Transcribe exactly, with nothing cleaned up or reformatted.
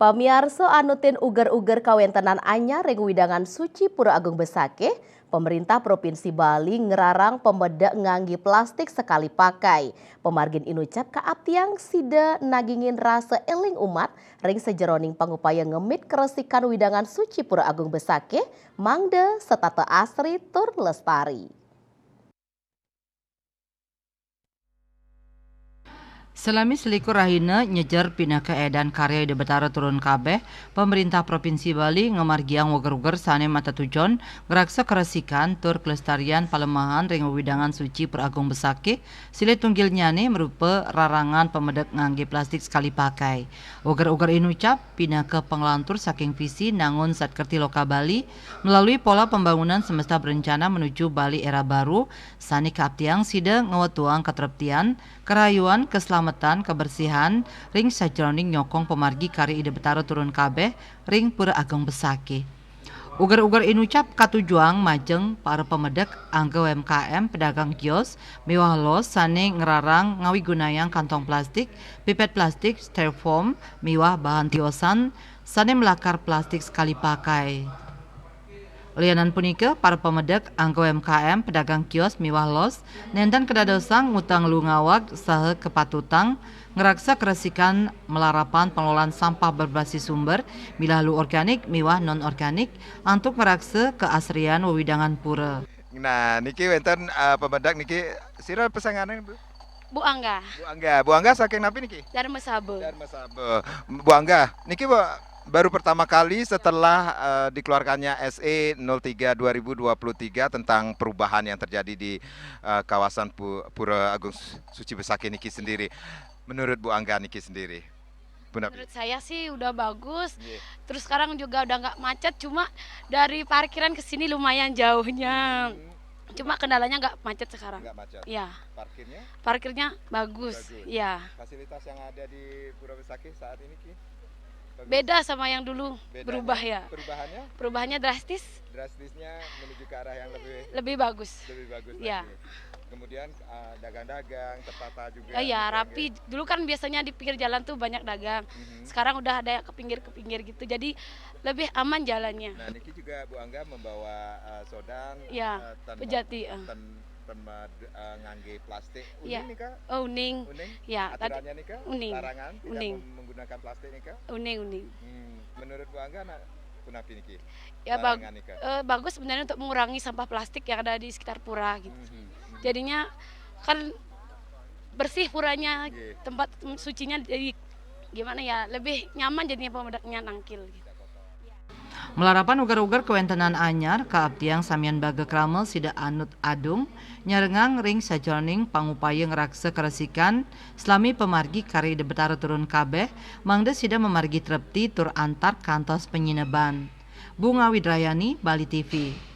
Pamiarsa, anutin uger-uger kawéntenan anyar ring wewidangan suci Pura Agung Besakih, Pemerintah Provinsi Bali ngrarang pamedek nganggé plastik sekali pakai. Pamargin inucap kaaptiang sida nagingin rasa éling umat ring sajeroning pangupaya ngemit karesikan wewidangan suci Pura Agung Besakih, mangda setata asri tur lestari. Salami selikur rahina nyejer pinaka édan karya Ida Betara turun kabéh, Pemerintah Provinsi Bali ngamargiang uger-uger sané matetujon ngraksa karesikan tur kelestarian palemahan ring wewidangan suci Pura Agung Besakih, silih tunggilnyané marupa rarangan pamedek nganggé plastik sekali pakai. Uger-uger inucap pinaka panglantur saking visi nangun Satkerthi Loka Bali melalui pola pembangunan semesta berencana menuju Bali era baru, sané kaaptiang sida ngwetuang katreptian, karahayuan, kaslametan, kabersihan ring sajeroning nyokong pamargi karya Ida Betara turun kabéh ring Pura Agung Besakih. Uger-uger inucap katujuang majeng para pamedek angga U M K M, pedagang kios miwah los sané ngrarang ngawigunayang kantong plastik, pipet plastik, styrofoam, miwah bahan tiosan sané malakar plastik sekali pakai. Lianan punika, para pamedek angga U M K M, pedagang kios miwah los nénten kadadosang ngutang luh ngawag saha kapatutang ngraksa karesikan malarapan pengelolaan sampah berbasis sumber, milah luh organik miwah non-organik, antuk ngraksa kaasrian wewidangan pura. Nah, niki wénten, eh, pamedek niki, sira pasengané, Bu? Bu Angga. Bu Angga, Bu Angga saking napi niki? Darmasaba. Darmasaba. Bu Angga, niki, Bu, baru pertama kali setelah, eh, dikeluarkannya S E nol tiga dua ribu dua puluh tiga tentang perubahan yang terjadi di, eh, kawasan Pu-, Pura Agung Su-, Suci Besakih niki sendiri. Menurut Bu Angga niki sendiri, punapi? Menurut saya sih udah bagus. Nggih. Terus sekarang juga udah nggak macet, cuma dari parkiran ke sini lumayan jauhnya. Hmm. Cuma kendalanya nggak macet sekarang. Nggak macet. Ya. Parkirnya? Parkirnya bagus. Bagus. Ya. Fasilitas yang ada di Pura Besakih saat ini, Ki? Bagus. Beda sama yang dulu. Bedanya? Berubah, ya. Perubahannya? Perubahannya drastis. Drastisnya menuju ke arah yang lebih, lebih bagus. Lebih bagus, ya, lagi. Kemudian, eh, dagang-dagang tertata juga. Eh, ya, gitu, rapi. Gitu. Dulu kan biasanya di pinggir jalan tuh banyak dagang. Mhm. Sekarang udah ada ke pinggir-ke pinggir gitu. Jadi lebih aman jalannya. Nah, niki juga Bu Angga membawa, eh, sodan, ya, eh, ten-, pejati, eh. Ten-, ten-, eh, nganggé plastik. Ya. Uning nika? Oh, uning. Uning? Ya, tadi aturannya nika? Uning. Larangan tidak, uning, mem-, menggunakan plastik nika? Uning, uning. Hmm, menurut Bu Angga, nah, punapi niki? Ya, bag-, larangan nika? Eh, bagus sebenarnya untuk mengurangi sampah plastik yang ada di sekitar pura gitu. Mhm, mhm. Jadinya kan bersih puranya, nggih, tempat sucinya, jadi gimana ya, lebih nyaman jadinya pamedeknya nangkil gitu. Malarapan uger-uger kawéntenan anyar, kaaptiang samian baga krama sida anut adung, nyarengang ring sajeroning pangupaya ngraksa karesikan, salami pamargi karya Ida Betara turun kabéh, mangda sida mamargi trepti tur antar kantos panyineban. Bunga Widrayani, Bali T V.